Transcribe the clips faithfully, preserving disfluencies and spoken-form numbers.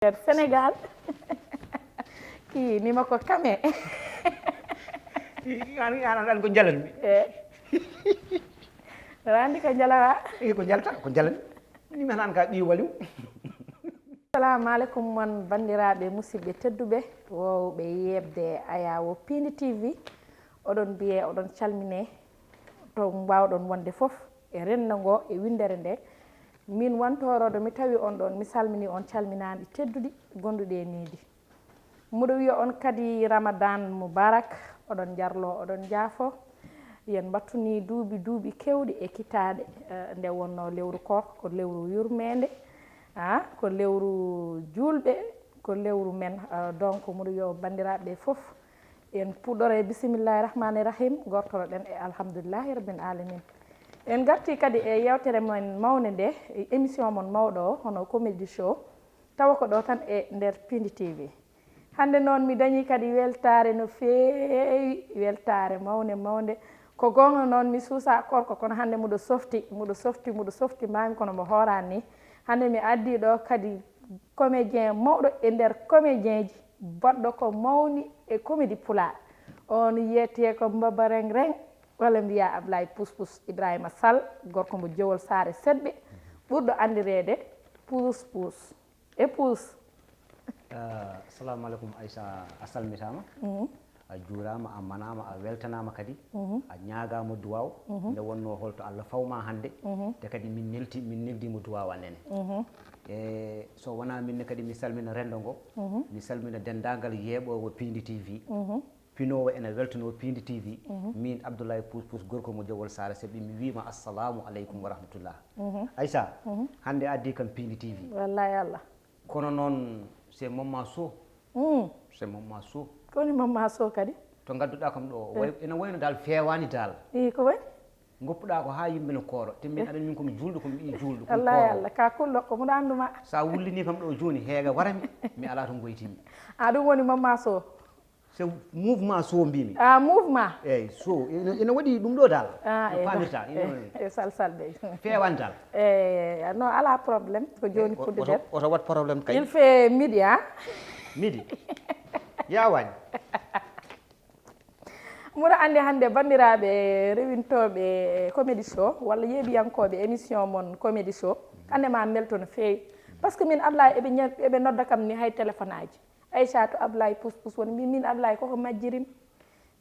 Nder Sénégal. Kii nima ko kame. An an ko jalanmi. Eh. Randi ko jalawa. Ko jalta ko jalanmi. Nima nan ka ɓi waliw. Assalamu aleykum mon banndiraaɓe musidɓe tedduɓe wowɓe yeɓde Ayawo Pindi T V. Oɗon mbiye oɗon calmine to mbawɗon wonde fof e rendo ngo e windere nde. Min wantoroɗo mi tawi on ɗon mi salmini on calminaandi tedduɗi gonduɗi e needi. Mboɗo wiya on kadi Ramadan Mubarak, oɗon jarlo, oɗon jaafo. Yen mbattuni duuɓi duuɓi kewɗi e kitaɗe. Eh, nde wonno lewru koor ko lewru yurmende, ah, ko lewru julɓe, ko lewru men. Eh, donc mboɗo wiya banndiraaɓe fof en puɗɗoro e bisimillahi rahmani rahim, gortoroɗen e alhamdulillahi rabbil alamin. En garti kadi e yewtere men mawnde nde, e émission mon mawɗo o, hono Comedy Show, tawa ko ɗo tan e nder Pindi T V. Hannde noon mi dañi kadi weltaare no feewi, weltaare mawnde mawnde. Ko goonga noon mi suusa korko kono hannde muɗo softi, muɗo softi, muɗo softi mami kono mo hoorani ni. Hannde mi addi ɗo kadi comédien mawɗo e nder comédien ji baɗɗo ko mawni e comédie pulaar. On yiyete ko Mbaba Reng Reng walla mbiya Ablaye Pouspous Ibrahima Sall, gorko mo Jowol Saare Seɗɓe, ɓurɗo anndireede Pouspous. E Pous. Assalamu aleykum Aissa, a salmitama, a juurama, a manama, a weltanama kadi, a ñaagama duwaw. Nde wonno holto Allah fawma hannde, te kadi min nelti min neldima duwaw anene. E so wona minne kadi mi salmina rendo ngo, mi salmina dendagal yeeɓowo Pindi T V. Pinowo ene weltano Pindi T V. Min Abdoulaye Pouspous gorko mo Jowol Saare Seɗɓe, mi wima assalamu aleykum wa rahmatullah. Aissa, hannde addi kam Pindi T V. Wallahi Allah. Kono noon c'est Mamma Sow. C'est Mamma Sow. Koni Mamma Sow kadi? To ngadduɗa kam ɗo way- ene wayno dal fewani dal. I ko wayi? Goppuɗa ko ha yimɓe no kooro, te min aɗa min komi julɗo komi ɓi julɗo komi Allah ya kooro. Allah ka kullo ko muɗa anduma. Sa wullini kam ɗo joni heega warami, mi ala to goytimi. A ɗum woni Mamma Sow. C'est mouvement Sow mbimi. Ah, mouvement. Eyyi Sow ene ene waɗi ɗum ɗo dal. Ah, No pamirta eh, eh, salsalɓe. Fewan dal. Eh, non, ala problème ko joni fudde Oto der. Oto waɗ problème kay. Il fait midi, hein? Midi. Yawani. Mboɗo anndi hannde banndiraaɓe rewintooɓe Comedy Show walla yeeɓiyankooɓe émission mon Comedy Show, hannde ma mbelto no feewi. Par ce que min Ablaye eɓe ña- eɓe nodda kam ni hay téléphone aji. Aïcha to Ablaye Pouspous woni mbi min Ablaye koko majjirim.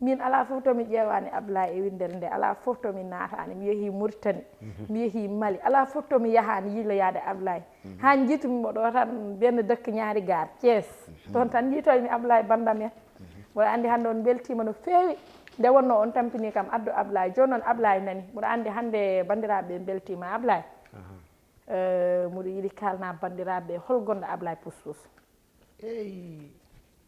Min ala fof to mi ƴeewani Ablaye e winndere nde, ala fof to mi naatani. Mi yehi Mauritanie, mi yehi Mali, ala fof to mi yahani yiiloyaade Ablaye. Haa njiitumi mo ɗo tan benn dëkk ñaari gaar Thiès. Toon tan njiitoymi Ablaye bandam en. Mboɗo anndi hannde on mbeltiima no feewi. Nde wonno on tampini kam addu Ablaye, jooni noon Ablaye nani. Mboɗo anndi hannde banndiraaɓe mbeltiima Ablaye. Eh, mboɗo yiɗi kaalna banndiraaɓe hol gonɗo Ablaye Pouspous. Eyyi,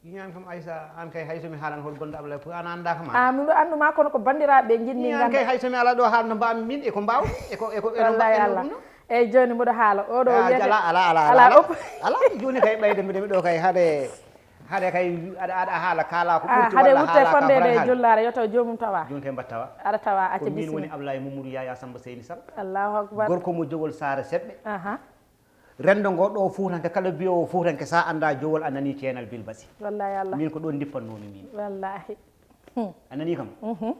ñaan kam Aïssa, an kay hay so mi haalan hol gonɗo Ablaye Pouspous, an a annda kam an. Ah, miɗo annduma kono ko banndiraaɓe njiɗmi An kay ngannda. Hay so mi ala ɗo haalno mbaami min e ko mbaaw e ko e ko eno Wallahi mbaɗɗen Allah. ɗum ɗo. Eyyi jooni mboɗo haala oɗo Ah, wiyete ala ala ala ala ala op- ala joni kay ɓeyde mbiɗa miɗo kay haade haade kay aɗa aɗa haala kaala ko Ah, ɓurti hade walla wutte haala ka fondede fotan e haala. Jullaare yo taw joomum tawa. Joni kay mbaɗ tawa. Aɗa tawa acca Ko min woni bisimilla. Ablaye Mamadou Yaya Samba Seyni Sall. Allahu akbar. Gorko mo Jowol Saare Seɗɓe. Aha. Rendo ngo ɗo Fuutanke kala biyowo Fuutanke sa annda Jowol a nani ceenal Bilbasi. Wallahi Allah. Min ko ɗo ndippannoomi min. Wallahi. Hmm. A nani kam? Mhm.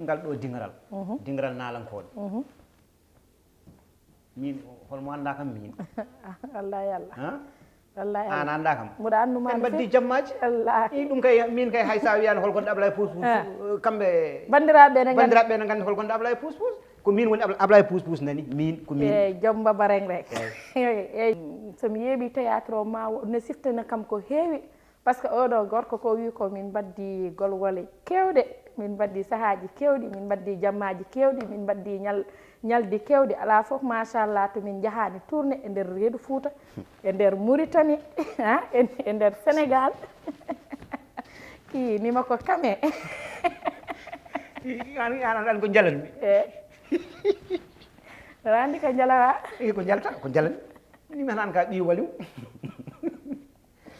Ngal ɗo dingaral. Mhm. Dingaral naalankooɗe. Mhm. Min holmo annda kam min. Wallahi Allah. Ha? Wallahi An Allah. Annda kam. Mboɗo annduma En no mbaddi feewi. Jammaji. Wallahi. I ɗum kay min kay hay sa wiyani hol gonɗo Ablaye Pouspous. Ah. Kamɓe Banndiraaɓe ne ngannda. Banndiraaɓe ne nganndi hol gonɗo Ablaye Pouspous. Ko min woni Abla- Ablaye Pouspous nani min ko min. Eyyi joom Mbaba Reng Reng. Eyyi. Eyyi so mi yeeɓi théâtre o ma wo- ne siftana kam ko heewi. Par ce que oɗo gorko ko wi ko min mbaddi golwole kewɗe, min mbaddi sahaaji kewɗi, min mbaddi jammaji kewɗi, min mbaddi ñal- ñalɗi kewɗi, ala fof machallah to min njahani tourné e nder reedu Fouta, e nder Mauritanie, ha, e e nder Sénégal. Kii nima ko kame. An an an ko jalanmi. E randi ko jalawa. Ko jalta ko jalanmi. Nima nan ka ɓi waliw.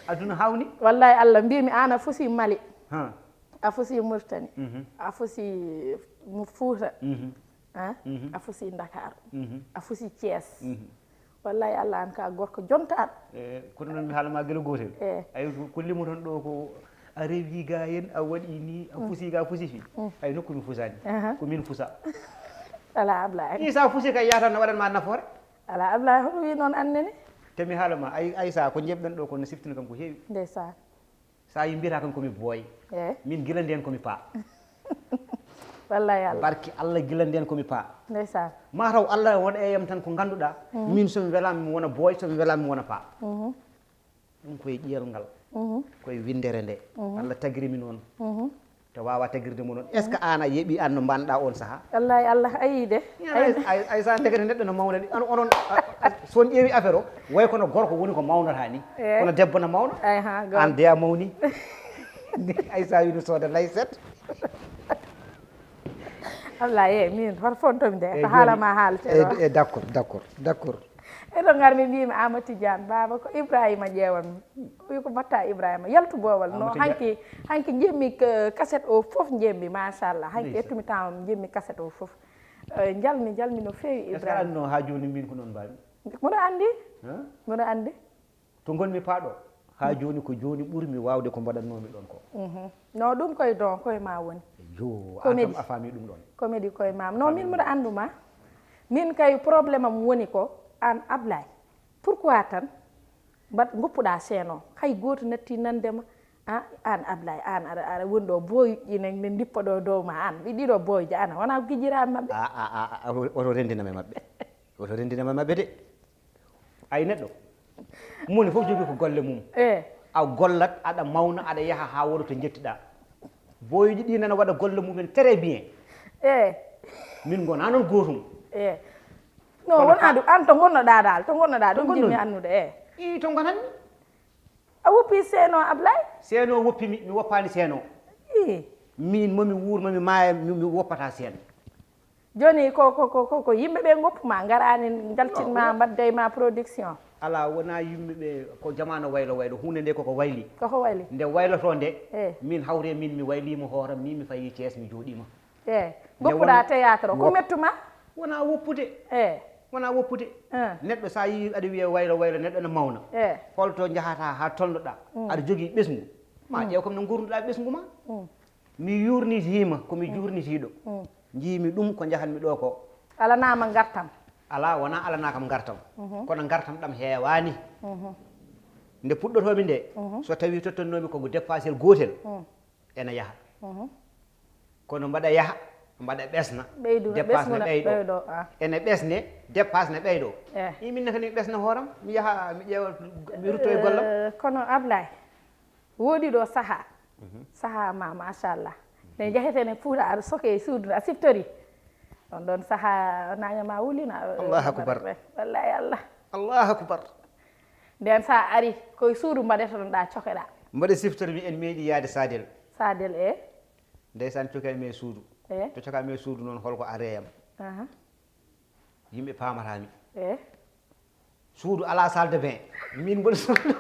Aduna hawni. Wallahi Allah mbimi an a fusi Mali, Ha. A fusi Mauritanie, Mhm. A fusi Fouta, Mhm. Ha? Mhm. A fusi Dakar, Mhm. A fusi Thiès. Mhm. Wallahi, Allah, an ka gorko jonta an. Eh, kono noon mi haala ma gila gootel. Eh. Ay, ko limoton ɗo ko a rewi ga yen, a waɗi ni, a fusi ga, a fusi fi. Ay, nokku mi fusani. Aha. Ko min fusa. Ala Ablaye. Isa fusi kay yata no waɗan ma nafoore. Ala Ablaye, hono wi noon annene. Te mi haala ma, ay, ay sa ko jebɗen ɗo ko no siftini kam ko heewi. Ndeysaan. Sa yi mbiyata kam komi booy. Eh. Min gila nden komi paa. Wallahi Allah. Barki Allah, gila nden komi paa. Ndeysaan. Ma taw Allah won e yam tan ko ganduɗa. Min somi welama mi wona booy, somi welama mi wona paa. Ɗum koye ƴiyal ngal. Koye windere nde. Allah tagiri mi noon. Te wawa tagirde mo noon. Est ce que an a yeeɓi an no mbanɗa on saaha? Wallahi Allah ayi de. Ay, ay, ay sa ndekete neɗɗo no mawna ni. An onon, a- a- so on ƴeewi affaire o, way kono gorko woni ko mawnata ni. Eh. Kono debbo no mawna. Ay ha go. An de a mawni. Ay sa wino sooda layset. Allah ye min hor fontomi de ko haala ma haala te e d- e d' accord d' accord d' accord. Eɗo ngar mi mbimi Amadou Tidiane, baaba ko Ibrahima ƴeewanmi. Wi ko mbatta Ibrahima, yaltu boowal no. Amadou Dia- hanki hanki jemmi k- kaset o fof jemmi machallah, hanki Ndeysaan. Ettumi temps jemmi kaset o fof. Eh, jalmi jalmi no feewi. Est ce que Ibrahima anno ha joni min ko noon mbaɗmi? Mboɗo andi. Hein? Mboɗo andi. To ngonmi paaɗo, haa jooni ko jooni ɓurmi waawde ko mbaɗatnoomi ɗoon ko. Mhm. No ɗum koye don koye ma woni. Yo, an Comédie. Kam a faami ɗum ɗoon. Comédie koye ma. No min mbiɗa anndu ma. Min kay problème am woni ko aan Ablaye. Pourquoi tan mbaɗ ngoppuɗaa chaîne o? Hay gooto natti nande ma. Ah, aan Ablaye, aan aɗa aɗa woni ɗo booyuji ne ne ndippa ɗo dow ma aan. Ɗi ɗiɗo booyuji ana wona gijiraami maɓɓe. A a a a oto renndinam e maɓɓe. Oto renndinam e maɓɓe de. Ay neɗɗo moni fof jogii ko golle mum. Eh. A gollat aɗa mawna aɗa yaha haa woɗo to njettiɗa. Boyuji ɗi nana waɗa golle mumen très bien. Eh. Min gona noon gootum. Eh. No wona ɗum an to gonnoɗa dal to gonnoɗa ɗum jinmi annude eh. I to gonanmi. A woppi seeno Ablay? Seeno woppimi mi woppani seeno. I. Min momi wuur momi maaya mi woppata seeno. Joni ko ko ko ko yimɓe ɓe goppu ma garani jaltin ma mbadda e ma production. Ala wona yimɓe ɓe ko jamano waylo waylo hunde nde koko wayli. Koko wayli. Nde wayloto nde min hawre min mi waylimo hooram ni mi fayi Thiès mi jooɗima. E goppuɗa théâtre ko mettuma? Wona woppude. E wona woppude. Neɗɗo sa yi aɗa wiya waylo waylo neɗɗo ne mawna. E holto jahata ha tolnoɗa aɗa jogui ɓesgu ma ƴeew kam no gurnuɗa ɓesgu ma. Mi yurnitiima ko mi juurnitiiɗo. Njiimi ɗum ko njahatmi ɗoo ko. Alanaama ngartam. Alaa, wonaa alanaa kam ngartam. Kono ngartam ɗam heewaani. Nde puɗɗotoomi nde, so tawii tottannoomi ko dépassel gootel, ena yaha. Kono mbaɗa yaha, mbaɗa ɓesna, dépasse ne ɓeyɗo. Ene ɓesne, dépasse ne ɓeyɗo. I min ne kadi mi ɓesna hooram, mi yaha mi ƴeewa, mi rutto e gollam. Kono Ablaye, Woodi ɗo saha, saha ma machallah. Ne jahete ne fuuta aɗa soke e suudu a siftori. On ɗon saha naña ma wulina. Allahu akbar. Wallahi Allah. Allahu akbar. Nden sa ari koye suudu mbaɗetoɗon ɗa cokeɗa. Mbaɗe siftori mi en meeɗi yaade Sadel. Sadel e. Ndeysan cokami e suudu. E. To cokami e suudu noon holko areyam. Aha. Yimɓe paamata mi. E suudu ala salle de bain min mboɗo sokli.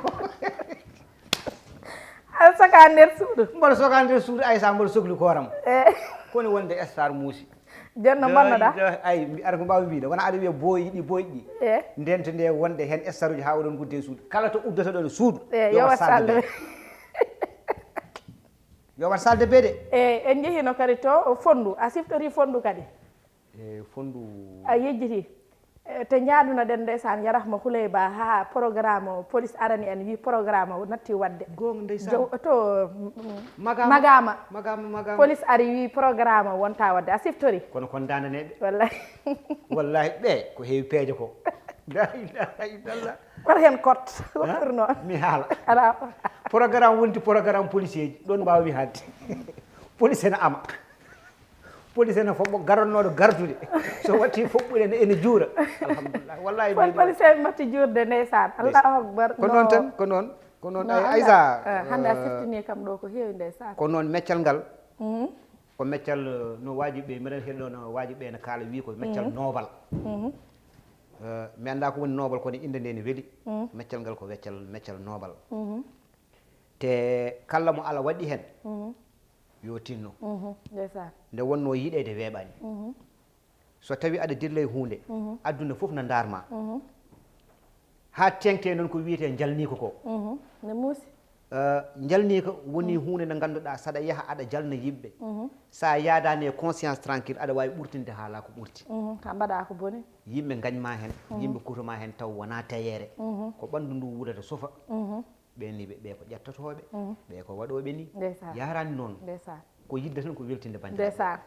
Aɗa soka nder suudu. Mboɗo soka nder suudu aysa mboɗo sokli kooram. E koni wonde star muusi. Jonno mbannoɗa ay ara ko mbawi mbide wona aɗa wiya boyi ɗi boyi ɗi. E ndente nde wonde hen staruji ha oɗon gudde e suudu kala to uddotoɗon suudu. E yowa salle de bain. Yo wat salle de bain de. E en jehino kadi to fondu a siftori fondu kadi. E fondu a yejjiti. E, te njaaduna ɗen ndeysaan yarahma huleyba ha programme o police arani en wi programme o natti wadde. Goonga ndeysaan. To magama magama magama police ari wi programme o wonta wadde a siftori. Kono kon dandaneɓe. Wallahi. Wallahi ɓe ko heewi peeje ko. La ilaha illallah. Wata hen kot wottude noon. Mi haala. Ala. Programme wonti programme policier ji ɗon mbawmi haalde. Police ene ama. Police ene foɓɓo garannooɗo gardude so watti foɓɓude ene ene juura. Alhamdulillah wallahi. Pol police en matti juurde ndeysaan. Allahu akbar. Ko noon tan ko noon ko noon ay aysa. Hannde a siftini kam ɗo ko heewi ndeysaan. Ko noon meccal ngal. Ko meccal no waaji ɓe mbeɗen heɗɗo no waaji ɓe no kaala wi ko meccal noobal. Mi annda ko woni noobal kono innde nde ne weli. Meccal ngal ko weccal meccal noobal. Te kala mo ala waɗi hen yo tinno. Nde wonno yiɗede weeɓani. So tawi aɗa dilla e hunde adduna fof na darma. Haa teŋte noon ko wiyetee njalniiko ko. Mhm. Ne muusi. Eh, njalniiko woni huunde nde ngannduɗaa saɗa yaha aɗa jalna yimɓe. Mhm. Sa yaadaani e conscience tranquille aɗa waawi ɓurtinde haalaa ko ɓurti. Mhm. Haa mbaɗaa ko boni. Yimɓe ngañ ma heen, yimɓe kuto ma heen taw wonaa teyeere. Mhm. Ko ɓanndu ndu wudata sofa. Mhm. Ɓe ni ɓe, ɓe ko ƴettotooɓe, ɓe ko waɗooɓe ni. Ndeysaan. Yaaraani noon. Ndeysaan. Ko yidde tan ko weltinde banndiraaɓe. Ndeysaan.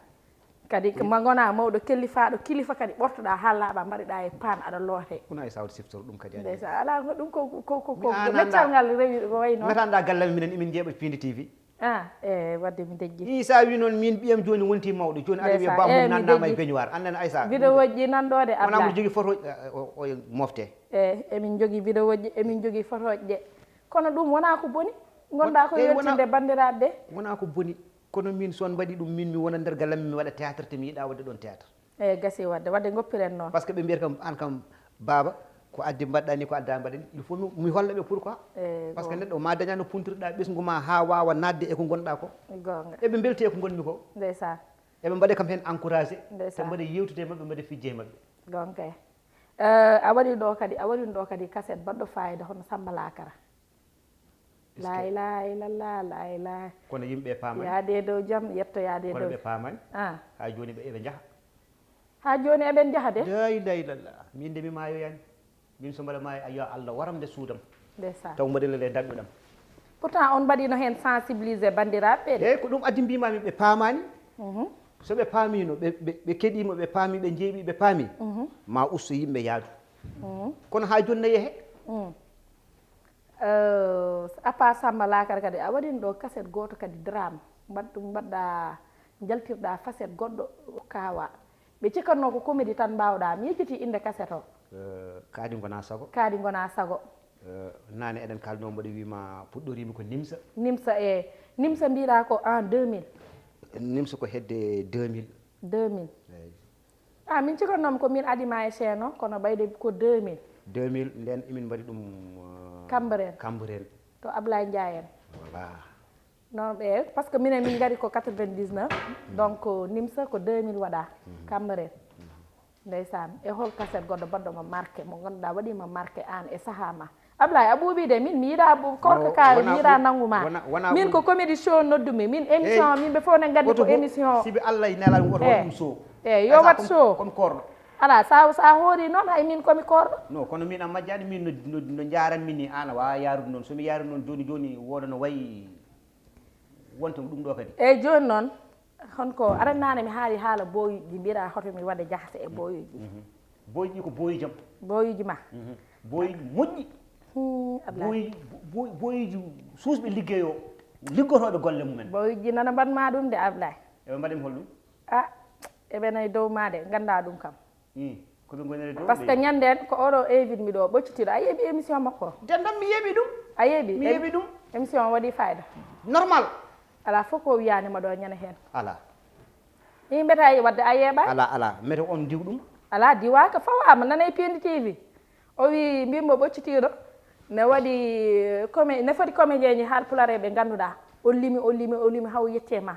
Kadi ma ngona mawɗo kellifaaɗo kilifa kadi ɓortoɗaa haa laaɓa mbaɗiɗaa e paan aɗa loote. Kono ay sawde siftor ɗum kadi aɗa. Ndeysaan. Alaa ko ɗum ko, ko, ko, ko meccal ngal rewi ko wayi noon. Metanɗa galle minen emin njeeɓa Pindi T V. Ah, e wadde mi dejji. Isa wi noon min ɓiyam jooni wonti mawɗo. Jooni aɗa wiya bamum nannaama e beñuwaar. Annan Aysa. Vidéo ji nan ɗo de wona mo Ablaye. Jogi photo o, o mofte. E emin jogi vidéo ji, emin jogi photo ji. Kono ɗum wona ko boni. Ngonɗa ko weltinde banndiraaɓe ɓe. Wona ko boni. Kono min so on mbaɗi ɗum min mi wona nder galle am mi waɗa théâtre te mi yiɗa waɗde ɗon théâtre. Eyi gasi wadde wadde goppiren noon. Parce que ɓe mbiyata kam an kam baaba ko addi mbaɗɗa ni ko adda mbaɗen il faut mi holla ɓe pourquoi. Parce que neɗɗo ma dañano puntirɗa ɓesngu ma ha wawa nadde e ko gonɗa ko. Gonga. Eɓe belti e ko gonmi ko. Ndeysaan. Eɓe mbaɗa kam hen encouragé. Ndeysaan. Te mbaɗa yewtude e maɓɓe mbaɗa fijje e maɓɓe. Gonga. Eh, a waɗi ɗo kadi a waɗi ɗo kadi kaset baɗɗo fayida hono Samba Lakara. Laa ilaaha illallah, laa ilaaha. Kono yimɓe paamani. Yaade e dow jam yetto yaade e dow. Kono ɓe paamani. Ah. Ha joni ɓe eɓe njaha. Ha joni eɓe njaha de. Laa ilaaha illallah. Min de mi maayoyani. Min so mbaɗa maayo a yo Allah waram nde suudam. Ndeysaan. Taw mbaɗa lele daɗɗuɗam. Pourtant on mbaɗino heen sensibiliser banndiraaɓe ɓe de. Eyyi ko ɗum addi mbimami ɓe paamani. Mhm. So ɓe paamino ɓe, ɓe, ɓe keɗimo ɓe paami ɓe jeeɓi ɓe paami. Mhm. Ma usto yimɓe yaadu. Mhm. Kono ha joni ne yehe. Mhm. Eh, à part Samba Lakara kadi a waɗino ɗo kaset gooto kadi drame mbaɗ ɗum mbaɗɗa jaltirɗa facette goɗɗo kawa ɓe cikatno ko comédie tan mbawɗa mi yejjiti inde kaset o. Eh, kaadi gona sago. Kaadi gona sago. Eh, nane eɗen kalno mboɗo wima puɗɗorimi ko Nimsa. Nimsa e Nimsa mbiɗa ko en deux mille. Nimsa ko hedde deux mille. Deux mille. Eyyi. Ah, min cikannomi ko min adima e seeno kono ɓayde ko deux mille. Deux mille nden emin mbaɗi ɗum. Kambareene. Kambareene. To Ablaye Ndiaye en. Voilà. Non ɓe parce que minen min ngari ko quatre-vingt-dix-neuf. Donc Nimsa ko deux mille waɗa. Kambareene. Ndeysaan e hol kaset goɗɗo baɗɗo mo marqué mo ngannduɗaa waɗima marqué aan e sahaa ma. Ablaye a ɓuuɓi de min mi yiɗa ɓuuɓ korka kaari mi yiɗa nanngu ma. Min ko comédie show noddumi min émission min ɓe fof ne ngaddi ko émission. Sibi Allah e nelaɗum oto waɗ ɗum show. Eyi yo waɗ show. Kono korɗo. Ala sa sa hoori noon hay min komi korɗo. No kono min a majjani min no jaranmi ni an a wawa yarude noon somi yarude noon joni joni woda no wayi wonta ɗum ɗo kadi. Eyyi joni noon. Hon ko aran nane mi haali haala boyuji ɗi mbiɗa hoto mi waɗa jahata e boyuji. Boyuji ko boyujam. Boyuji ma. Boyuji moƴƴi. Boyuji suusɓe liggeyo liggotoɓe golle mumen. Boyuji nana mbaɗma ɗum de Ablaye. Eɓe mbaɗimi holɗum? A eɓe nayi dow ma de ganda ɗum kam. Ko ɓe goniri dow. Parce que ñande en ko oɗo invite mi ɗo ɓoccitiɗo a yeeɓi émission makko. Dendam mi yeeɓi ɗum. A yeeɓi mi yeeɓi ɗum. Émission o waɗi fayida. Normal. Ala fof ko wiyanima ɗo ñande hen. Ala. Yimɓe tawi wadde a yeeɓa. Ala ala mete on diw ɗum. Ala diwaka fawama nanay pindi tv. O wi mbimmo ɓoccitiɗo ne waɗi comme ne foti comédien ji haal pulareɓe ganduɗa o limi o limi o limi haw yette ma.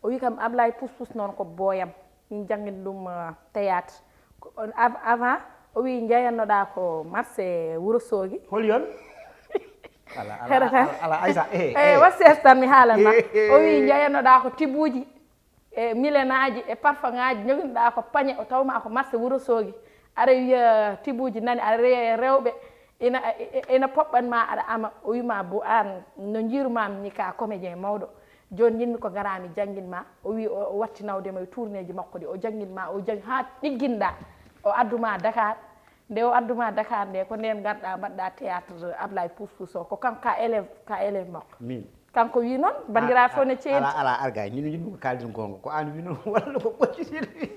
O wi kam ablay pousse pousse noon ko boyam. Min janngin ɗum théâtre avant o wi jeyannoɗa ko marché wuro soogi. Hol yon? Ala ala ala aysa. Eyi wasi tan mi haalanma. O wi jeyannoɗa ko tibuji e milenaji e parfum ngaji joginoɗa ko pañe o tawma ko marché wuro soogi. Aɗa wiya tibuji nani aɗa reya e rewɓe ina ina poɓɓan ma aɗa ama o wima bo an no jiirumami ni ka comédien mawɗo. Joni yinmi ko garami janngin ma o wi o watti nawde ma e tourneji makko ɗi o janngin ma o jang ha ɗigginɗa. O adduma Dakar nde o adduma Dakar nde ko nden garɗa mbaɗɗa théâtre Ablaye pousse pousse o ko kanko ka élève ka élève makko. Min kanko wi noon bandira fof ne ceedi. Ala ala arga min yinmi ko kaldin gonga ko an wi noon walla ko ɓoccitiɗo.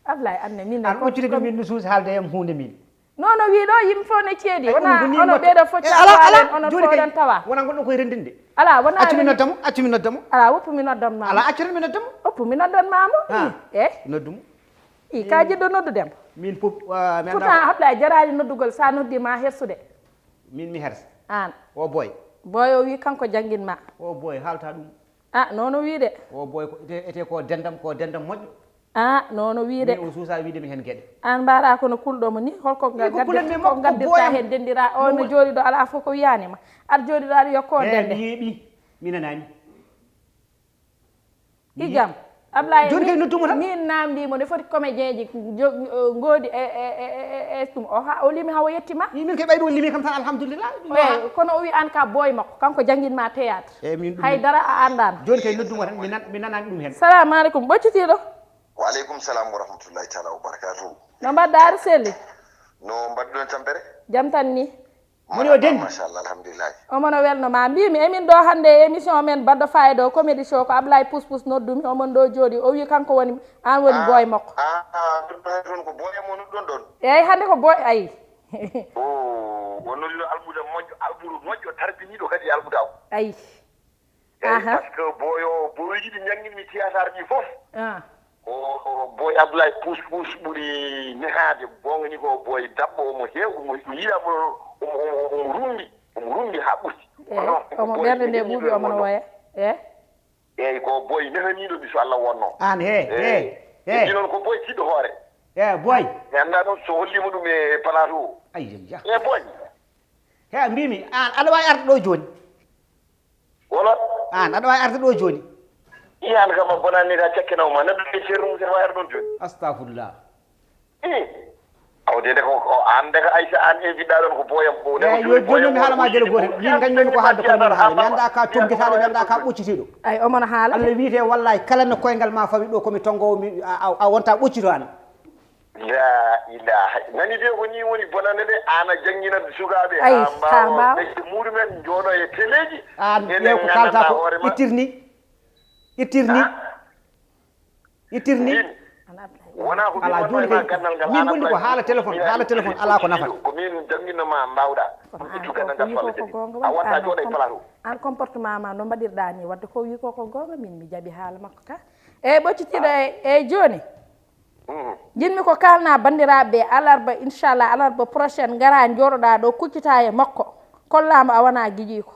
Ablaye anne min an ɓoccitiɗo min no suusi haalde yam hunde min. Non non wi ɗo yimɓe fof ne ceedi wona ono ɓeɗo fof cawalen ono foɗon tawa wona gonɗo koye rendinde. Ala wona accu mi noddamo accu mi noddamo. Ala woppu mi noddanma ala accu mi noddamo. Woppu mi noddanmamo. E noddumo. I ka jiɗɗo noddudemo. Min fof pourtant habla jarani noddugol sa noddima hersude. Min mi hersa an o boy. Boy o wi kanko jangguinma o boy haalta ɗum. A non o wi de o boy ko ete ko dendam ko dendam moƴƴo. Ah, nono wiide. Ni o suusa wiide mi heen geɗe. An mbaɗa kono kulɗo mo ni, holko gaddirta heen dendira? O no jooɗi ɗo, alaa fof ko wiyani ma. Aɗa jooɗi ɗo, aɗa yokko dende. Mi yeeɓi, mi nanani. Hijam. Ablaye, joni kay nodduma tan. Min namndimo ne foti comédien ji ngoodi e e e e ɗum. O ha o limi hawa yettima. Min kay ɓayɗo o limi kam tan, alhamdulillah. Kono o wi an ka boy makko, kanko jangin ma théâtre. Hay dara a andan. Joni kay nodduma tan, mi nanani ɗum hen. Salamu aleykum, ɓoccitiɗo. Wa aleykum salam wa rahmatullahi taala wa barakatuh. No mbaɗɗa, aɗa selli? No mbaɗɗon tampere? Jam tan ni. Moni o dendi. Machallah, alhamdulillahi. Omo no welno ma. Mbimi emin ɗo hannde e émission men baɗɗo fayida o, comédie show, ko Ablaye Pousse Pousse noddumi, omon ɗo jooɗi. O wi kanko woni, an woni boy makko. Ah, ah, ɗum ɗo hay toon ko boy mo nodduɗon ɗon. Eyyi, hannde ko boy, ayi. O, o nodduɗo almuda moƴƴo, almudo moƴƴo, tarbiniɗo kadi almuda o. Ayi. Eyyi, par ce que boy o, boyji ɗi njannginmi théâtre ɗi fof. O, o, boy Abdoulaye Pousse Pousse ɓuri nehaade, goonga ni ko boy daɓɓo, omo heew, omo yiɗa, omo, omo, omo, omo rumbi, omo rumbi haa ɓurti. Eyyi, omo ɓernde nde ɓuuɓi, omo no woya. Eyyi. Eyyi, ko boy nehaniiɗo mi so Allah wonno. An, he, he, he. Ɗi noon ko boy tiiɗɗo hoore. Eyyi, boy. Mi annda noon so hollima ɗum e plateau o. Ayya. Eyyi, boy. He, mbimi, an, aɗa waawi arde ɗo jooni? Wala. An, aɗa waawi arde ɗo jooni? Iyan kam a bonani ka cakkinaw ma. Neɗɗo e ceerno mum sene waawi arde ɗon jooni. Astafurlah. Eh. Aw de, de ko, ko an de ka Aïssa an invité ɗon ko boyam ko. Eyyi, yo jooni mi haala ma gele gootel. Min kañum ko haalde ko min haala. Mi annda ka toggitaɗo, mi annda ka ɓoccitiɗo. Ay, omo no haala. Allah wiite wallahi kala no koyngal ma fawi ɗo ko mi tongowo mi, a, a, a wonta ɓoccito an. La ilaha. Nani de ko ni woni bonande de, ana janngina sukaaɓe. Ay, ha mbaawa. Ɓe muɗumen jooɗo e teleji. An ƴeew ko kalta ko ittirni. Ittirni. Ittirni. Wona ko ala joni kay. Min gondi ko haala téléphone, haala téléphone ala ko nafata. Ko min janngino ma mbawɗa. Ittu gandal ngal falla jadi. A watta jooɗo e plateau. An comportement ma no mbaɗirɗa ni, wadde ko wi ko ko goonga, min mi jaɓi haala makko ka. Eyyi, ɓoccitiɗo e, e joni. Jinmi ko kalna banndiraaɓe ɓe alarba, inchallah, alarba prochaine, ngara njooɗoɗa ɗo, kuccita e makko, kollamo a wona gijiiko.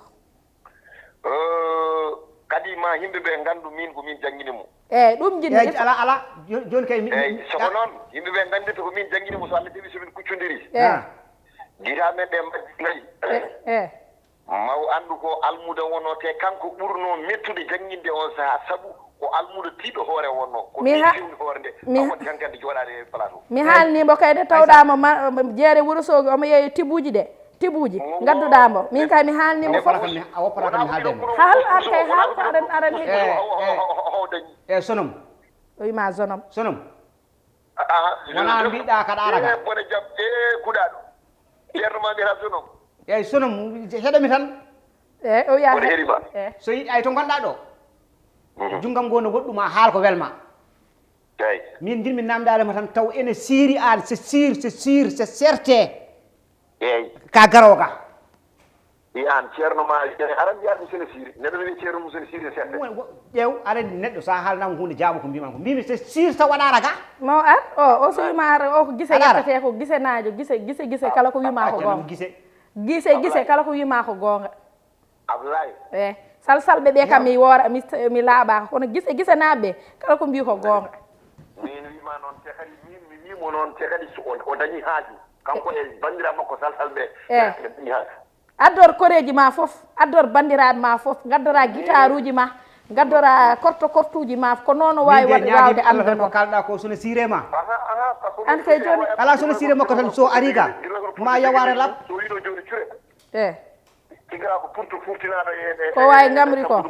Kadi ma yimɓe ɓe ngandu min ko min janngini mo. Eyyi, ɗum jinmi. Eyyi, ala, ala, joni kay mi. Eyyi, soko noon, yimɓe ɓe ngandirta ko min janngini mo, so Allah jaɓi so min kuccondiri. Eyyi. Gita men ɗe mbaddi ngayi. Eyyi. Ma o anndu ko almuda wonno, te kanko ɓurno mettude jannginde on saha, sabu ko almuda tiiɗɗo hoore wonno. Ko mi ha-, tiiɗɗo hoore nde, mi ha-, a wonti tan kadi jooɗaade e plateau. Mi haalni mo kay nde tawɗa mo ma-, mo jeere Wurosoogi, omo yeeyi tibuuji ɗe, tibuuji, ngadduɗa mo. Min kay mi haalni mo fof. A woppata kam mi haalde mo. Haal an kay, haal ko aɗa, aɗa heɗi. E, e, e, sonom. O wima sonom. Sonom. Wona mbiɗa kaɗa ara ga. Bone jam, e kuɗaɗo. Ceerno ma mbiyata sonom. Eyyi, sonom, heɗomi tan. Eyyi, o wiya. Bone heɗima. Eyyi. So yiɗi ay to gonɗa ɗo. Junngam ngo no goɗɗum a haal ko welma. Eyyi. Min jinmi namdade ma tan taw ene siiri an, c'est sûr, c'est sûr, c'est certain. Eyyi. Ka garoga. Wi an ceerno ma, aran mbiya ɗum sene siiri. Neɗɗo ne wiya ceerno mum sene siiri, sette. Ƴeew, aɗa anndi neɗɗo, so a haalnaama huunde, jaabo ko mbiima ko. Mbimi, c'est sûr, so waɗaara ga. Ma o ar, o, o so wiima ar, o ko gise ƴettete ko, gise naajo, gise, gise, gise, kala ko wiima ko goonga. Gise, gise, kala ko wiima ko goonga. Ablaye. Eh, salsalɓe ɓe kam mi woora, mi, mi laaɓaaka. Kono gise, gise naaɓe, kala ko mbii ko goonga. Min wiima noon, te kadi min, mi wiimo noon, te kadi so o, o dañi haaju. Kanko e banndiraaɓe makko salsalɓe, ɓe dañi haaju. Addor koreeji ma fof, addor banndiraaɓe ma fof, ngaddora gitaaruuji ma, ngaddora korto kortuuji ma, ko noon o waawi waɗde waawde anndude ko kalɗa ko sona siire ma. An kay jooni. Ala sona siire makko tan so ari ga, ma yawaare lab. So wiɗo jooni cure. Eh. Ko wawi ngamri ko.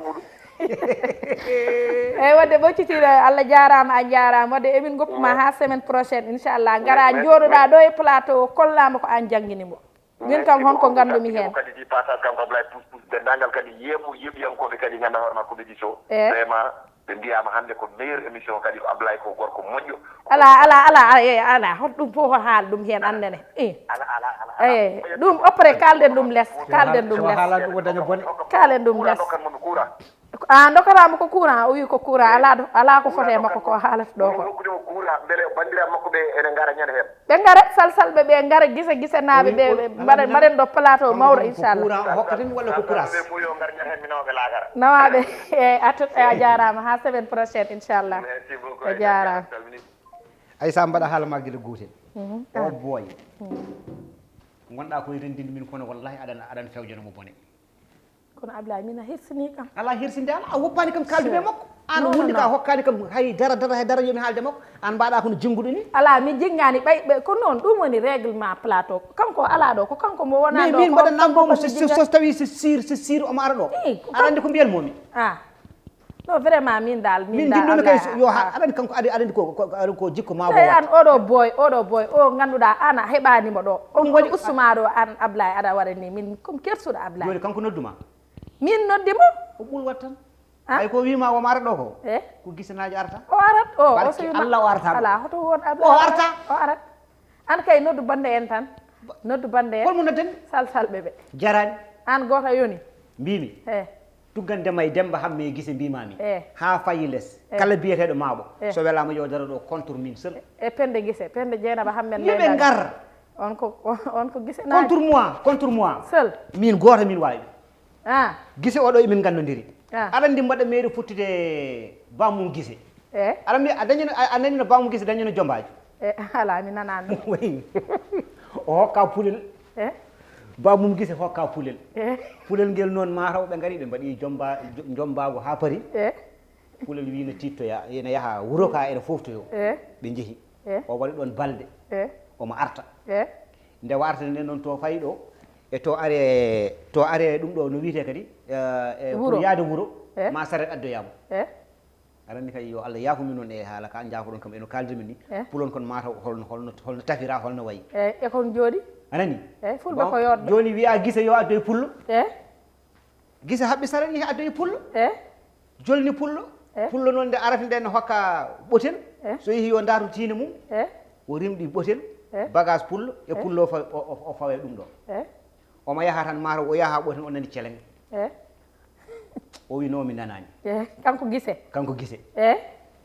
Eyyi, wadde ɓoccitiiɗo, Allah jaaraama, a jaaraama. Wadde emin ngoppu ma haa semaine prochaine, inchallah. Ngara njooɗoɗa ɗo e plateau o, kollama ko an janngini mo. Min kam honko nganndumi heen. Kadi di passage kanko Ablaye Pousse Pousse, denndaangal kadi yeeɓu, yeeɓiyankooɓe kadi ngannda hoore ma ko ɓe diso. Vraiment, ɓe mbiyaama hannde ko meilleur émission kadi ko Ablaye ko gorko moƴƴo. Ala, ala, ala, ala, eh, ala. Hol ɗum fof o haal ɗum heen annene. Eh. Ala, ala, ala, ala. Eh, ɗum après kalden ɗum les, kalden ɗum les. Kalden ɗum les. A dokkataama ko courant, o wi ko courant, alaa ɗo, alaa ko foti e makko ko haalata ɗo ko. Hokkude mo courant, mbele banndiraaɓe makko ɓe ene ngara ñande heen. Ɓe ngara, salsalɓe ɓe ngara, gise gisenaaɓe ɓe, ɓe mbaɗen, mbaɗen ɗo plateau mawɗo, inchallah. Courant o hokkata mi walla ko courage? Ɓe fof yo ngar ñande heen, mi nawa ɓe laakara. Nawa ɓe, e, a tot-, a jaaraama, haa semaine prochaine, inchallah. Merci beaucoup. A jaaraama. Ay, sa mbaɗa haala ma gila gootel. O boy. Ngonɗa koye renndinde min, kono wallahi aɗan, aɗan fewjano mo bone. Kono Ablaye, min a hirsini kam. Ala hirsinde, ala, a woppaani kam kaaldude e makko. An wonde ka hokkaani kam hay dara, dara, hay dara, yomi haalde makko. An mbaɗa kono jinnguɗo ni. Ala, mi jinngani ɓay, ɓay, ko noon, ɗum woni règlement plateau. Kanko ala ɗo, ko kanko mo wona ɗo. Min mbaɗa nango mo, so tawi so sir, so sir omo ara ɗo. Aɗa anndi ko mbiyan momi. Ah. No, vraiment, min dal, min dal, jinnomi kay, yo ha, aɗa anndi kanko, aɗa anndi ko, ko jikko ma. An oɗo boy, oɗo boy, o ngannduɗaa an a heɓaani mo ɗo. On waɗi usuma ɗo, an Ablaye, aɗa waɗa ni, min comme kersuɗo Ablaye. Joni kanko nodduma? Min noddi mo. O ɓul wattan. Ay ko wima o mara ɗo ko? Eh? Ko gisenaajo arata. O arat, o, o so wima Allah o arata. Ala, hoto won Ablaye. O arata. O arat. An kay noddu bande en tan. Noddu bande en. Holmo nodden? Salsalɓe ɓe. Jarani. An goto yoni. Mbimi. Eh. Tuggande may Demba Hamme Gise mbimami. Eh. Ha fayi les. Eh. Kala biyeteɗo maɓo. Eh. So welama yo daro ɗo contre min seul. E pende Gise, pende Jeynaba Hamme. Yoɓe ngar. On ko, on ko Gise. Contre moi, contre moi. Seul. Min goto min wawi. Ah. Gise oɗo emin gandodiri. Ah. Aɗa andi mbaɗa mairie fottude bamum Gise. Eh? Aɗa mi a dañino a dañino bamum Gise dañino jombajo. Eh, ala mi nanani. Oui. O hokka pulel. Eh? Bamum Gise hokka pulel. Eh? Pulel ngel noon mataw ɓe ngari ɓe mbaɗi jomba jombago ha paari. Eh? Pulel wi no tittoya ene yaha wuro ka ene foftoyo. Eh? Ɓe jeehi. Eh? O waɗi ɗon balde. Eh? Omo arta. Eh? Nde warta nde noon to fayi ɗo e to are to are ɗum ɗo no wiyete kadi e pour yaade wuro ma saret addoyama. Aɗa anndi kay yo Allah yaafo min noon e haala ka njaafoɗon kam eno kaaldirmi ni. Pulon kon mataw holno holno holno tafira holno wayi. E kon jooɗi. Anani? Eyi fulɓe ko yodɓe. Joni wiya Gise yo addoy pullo. Gise haɓɓi saret ni addoy pullo. Jolni pullo. Pullo noon nde arata nde no hokka ɓotel. So yehi yo ndaar to tiine mum. O rimɗi ɓotel. Bagage pullo e pullo o fawe ɗum ɗo. Omo yaha tan mataw o yaha ɓotel o nani celeng. O wi no mi nanani. Kanko Gise. Kanko Gise.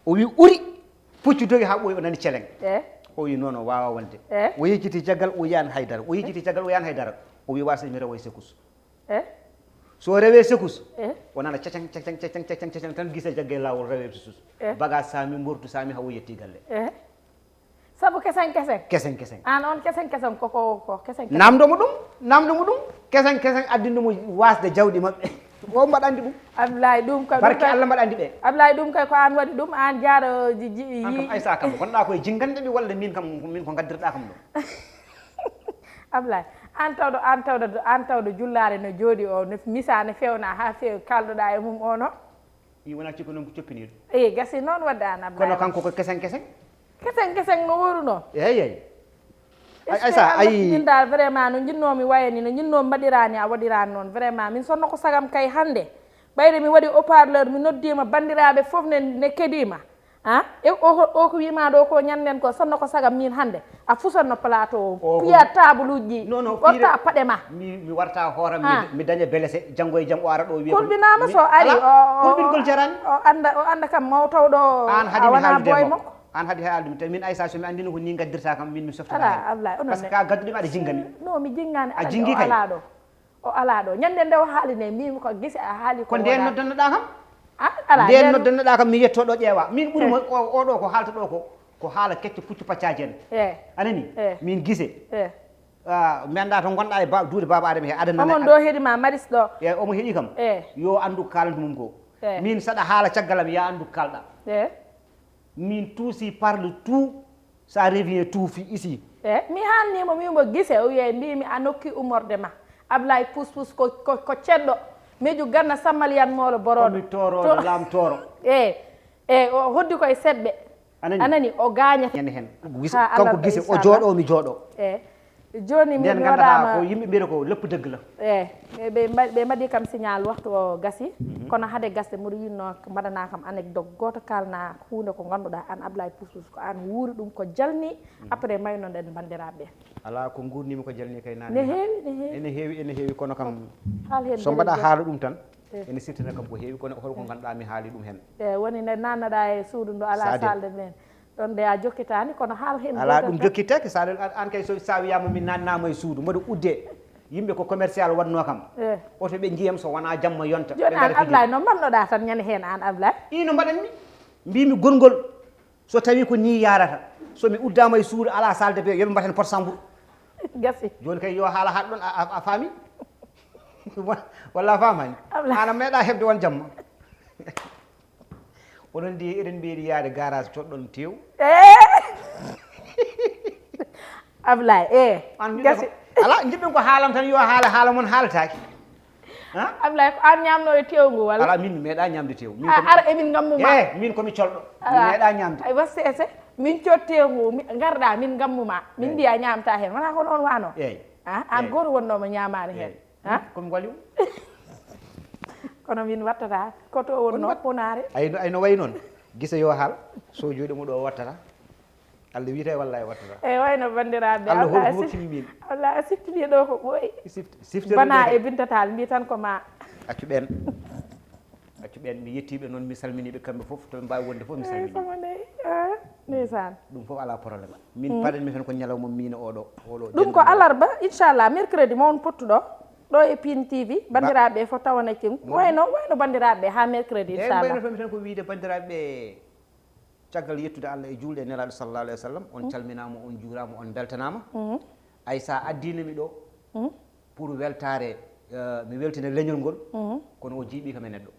O wi uri puccu dogi ha ɓooyi o nani celeng. O wi noon o wawa wonde. O yejjiti jaggal o yiyani haydara o yejjiti jaggal o yiyani haydara. O wi wasa mi rewoy sekus. So rewe sekus. O nana cacang cacang cacang cacang cacang tan Gise jagge lawol rewe sekus. Bagage sami mbortu sami hawo yetti galle. Sabu kesen kesen. Kesen kesen. An on kesen kesen koko ko kesen kesen. Namdo mo ɗum namdo mo ɗum kesen kesen addindu mo wasde jawdi maɓɓe. O mbaɗandi ɗum. Ablaye ɗum ka barke Allah mbaɗandi ɓe. Ablaye ɗum kay ko an waɗi ɗum an jaaɗo. An kam Aysa kam gonɗa koye jingande mi walla min kam min ko gaddirɗa kam ɗo. Ablaye an tawɗo an tawɗo an tawɗo jullaare no jooɗi o misa ne fewna ha fewi kalɗoɗa e mum o no. I wona cikko noon ko coppiniiɗo. Eyi gasi noon wadde an Ablaye. Kono kanko ko kesen kesen. Kesen kesen no woruno. Eyi eyi. Ay sa ayi min dal vraiment no jinnoomi wayani no jinnoomi mbaɗirani a waɗirani noon vraiment min sonno ko sagam kay hannde. Ɓayde mi waɗi haut-parleur mi noddiima banndiraaɓe fof ne ne kediima. A e o ko wima ɗo ko ñanden ko sonno ko sagam min hannde a fusanno plateau o piya tabaluji ɗi ɓotta paɗe ma. Mi warta hooram mi daña blessé janngo e jam o ara ɗo wiya kulɓinama so ari kulɓingol jarani. O anda o anda kam mawtawɗo an haadi mi haalde makko an haadi haalde mi tawi min Aysa so mi andino ko ni gaddirta kam min mi softata hen parce que ka gadduɗimi aɗa jingami. No mi jingani a jingi kay. O alaa ɗo ñande nde o haali ne mbimi ko Gise a haali ko nden noddannoɗa kam. Ala nden noddannoɗa kam mi yetto ɗo ƴeewa min ɓuuri mo oɗo ko haalta ɗo ko ko haala kecce puccu paccaji en. Anani min Gise. Mi anda to gonɗa e duude baba adama he adana omon ɗo heeɗi ma maris ɗo. E omo heeɗi kam. Yo andu ko kalantu mum ko min saɗa haala caggalam ya andu ko kalɗa. Min tout si parle tout. Ça revient tout fi ici. E mi haalnimo wimo Gise o wiye mbimi a nokki umorde ma. Ablay puspus ko ko cedɗo. Mijo ganna sammaliyan moolo boroɗo. Komi toroɗo lam toro. E e o hoddi koye seɗɓe. Anani o gaña. Hen hen kanko Gise o jooɗo mi jooɗo. E joni mi nden gandata ko yimɓe mbiyata ko leppu dëgg la. E ɓe mbaɗi kam signal waxtu o gasi. Kono hade gasde mboɗo winno mbaɗana kam anecdote goto kalna hunde ko ganduɗa an Ablay puspus ko an wuuri ɗum ko jalni. Après maynoɗen bandiraɓe. Ala ko gurnimi ko jalni kay nani ne heewi ne heewi ene heewi ene heewi kono kam so mbaɗa haala ɗum tan. Ene sirtina kam ko heewi, kono holko ngannduɗaa mi haali ɗum heen. E woni nde nannaɗa e suudu ndu ala salde men ɗon de a jokkitani kono haal hen ala ɗum jokkitaki sa an kay so sa wiyama mi nannama e suudu mboɗo udde. Yimɓe ko commercial waɗno kam. Oto ɓe njiyam so wona jamma yonta. Joni an ablay no mbannoɗa tan ñande hen an ablay? Ino mbaɗanmi. Mbimi gongol. So tawi ko ni yarata, so mi uddama e suudu ala salde be yoɓe mbaten pot sambur. Gasi. Joni kay yo haala haɗ ɗon a faami? Walla a famani? Ana meeɗa heɓde won jamma. Oɗon ndi eɗen mbeeri yaade garage coɗɗon tew. Ablay e gasi. Ala jiɗɗon ko haalam tan yo haala haala mon haalataaki. Ablaye ko an ñamno e tew ngu walla? Ala min mi meeɗa ñamde tew. Min a ara emin ngammu ma. Eh, min komi colɗo. Mi meeɗa ñamde. Ay wassese min cot tew ngu garɗa min ngammu ma. Min mbiya ñamta hen wona ko noon wano. Eyyi. Ah, an goto wonnoma ñamani hen. Eyyi. Ah? Komi waliw. Kono min wattata ko to wonno hunare. Ay no ay no way noon. Gisa yo haal so jooɗi mo ɗo wattata. Allah wiyte wallay wattata. E wayno bandiraɓe Allah holko hokkimi min. Allah a siftini ɗo ko ɓooyi. Sifte sifte bana e bintatal mbi tan ko ma. Accu ɓen. Accu ɓen mi yettiɓe noon mi salminiɓe kamɓe fof to ɓe mbawi wonde fof mi salmini. Sama ndey ndeysan. Ɗum fof ala problème. Min paɗen mi tan ko ñalawma min oɗo oɗo. Ɗum ko alarba inchallah mercredi mawon pottuɗo. Ɗo e Pin T V bandiraɓe fof tawana cim wayno wayno bandiraɓe ha mercredi inchallah. Eyi mbaynotomi tan ko wiyde bandiraɓe. Caggal yettude Allah e juulde e Nelaaɗo sallallahu alayhi wa sallam, on calminaama, on juuraama, on mbeltanaama. Aysa addina mi ɗo pour weltaare, eh, mi weltina leñol ngol, kono o jiiɓii kam e neɗɗo.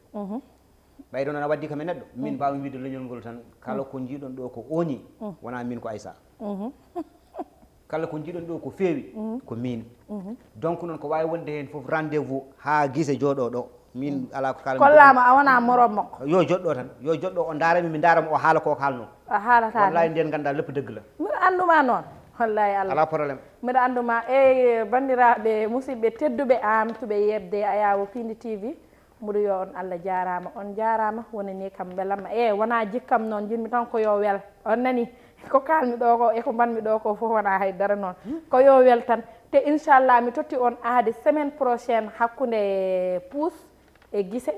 Ɓayde noon a waddii kam e neɗɗo, min mbaawmi wiide leñol ngol tan, kala ko njiiɗon ɗo ko ooñi, wonaa min ko Aysa. Kala ko njiɗon ɗo ko feewi ko min. Donc noon ko wawi wonde hen foof rendez-vous ha guise jooɗo ɗo. Min ala ko kala. Kollama a wona morom makko. Yo joɗɗo tan, yo joɗɗo o darami mi daramo o haala ko haalno. A haalata. Wallahi nden ganda lepp degg la. Mbiɗa anduma noon. Wallahi Allah. Ala problème. Mbiɗa anduma e bandiraɓe musidɓe tedduɓe am tuɓe yebde ayawo Pindi T V. Mbuɗo yo on Allah jaaraama on jaaraama woni ni kam mbelamma e wona jikkam noon jinmi tan ko yo wel on nani ko kalmi ɗo ko e ko mbanmi ɗo ko fof wona hay dara noon ko yo wel tan te inchallah mi totti on aade semaine prochaine hakkunde puus e gise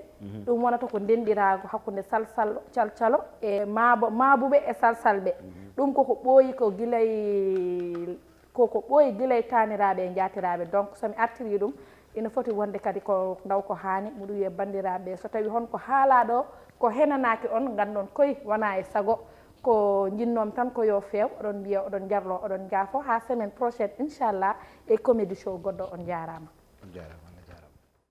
ɗum wonata ko ndenɗiraago hakkunde salsalɗo calcalo e maabo maabuɓe e salsalɓe ɗum koko ɓooyi ko gilay Ko ko ɓooyi gila e taaniraaɓe e njaatiraaɓe. Donc so mi artirii ɗum ina foti wonde kadi ko ndaw ko haani. Mbuɗo wiya banndiraaɓe so tawii hon ko haalaa ɗoo ko henanaaki on, nganndon koy wonaa e sago ko njinnoo-mi tan ko yo feew. Oɗon mbiya oɗon njarloo oɗon njaafoo haa semaine prochaine inchallah e comédie show goɗɗo. On njaaraama. On njaaraama.